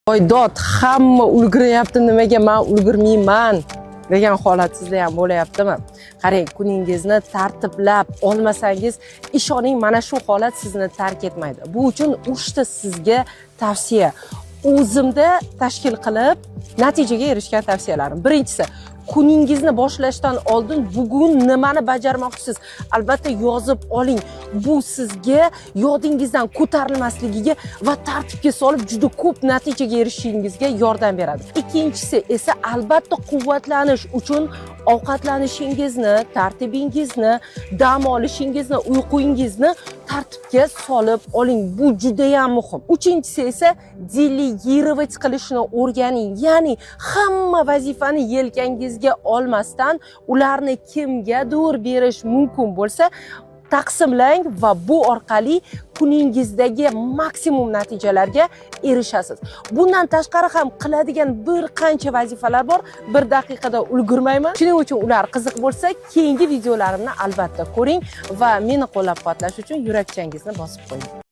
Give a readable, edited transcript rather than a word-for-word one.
Voy dod, hamma ulguryapti, nimaga man ulgurmayman degan holat sizda ham bo'layaptimi? Qarang, kuningizni tartiblab olmasangiz, ishoning, mana shu holat sizni tark etmaydi. Bu uchun uchta sizga tavsiya, o'zimda tashkil qilib natijaga erishgan tavsiyalarim. Birinchisi: kuningizni boshlashdan oldin bugun nimani bajarmoqchisiz, albatta yozib oling. Bu sizga yodingizdan ko'tarilmasligiga va tartibga solib juda ko'p natijaga erishishingizga yordam beradi. Ikkinchisi esa, albatta quvvatlanish uchun ovqatlanishingizni, tartibingizni, dam olishingizni, uyqungizni tartibga solib oling. Bu judayam muhim. Uchinchisi esa, делегировать qilishni o'rganing, ya'ni hamma vazifani yelkangizga olmasdan, ularni kimgadir berish mumkin bo'lsa, taqsimlang va bu orqali kuningizdagi maksimum natijalarga erishasiz. Bundan tashqari ham qiladigan bir qancha vazifalar bor, bir daqiqada ulgurmayman. Shuning uchun ular qiziq bo'lsa, keyingi videolarimni albatta ko'ring va meni qo'llab quvvatlash uchun yurakchangizni bosib qo'ying.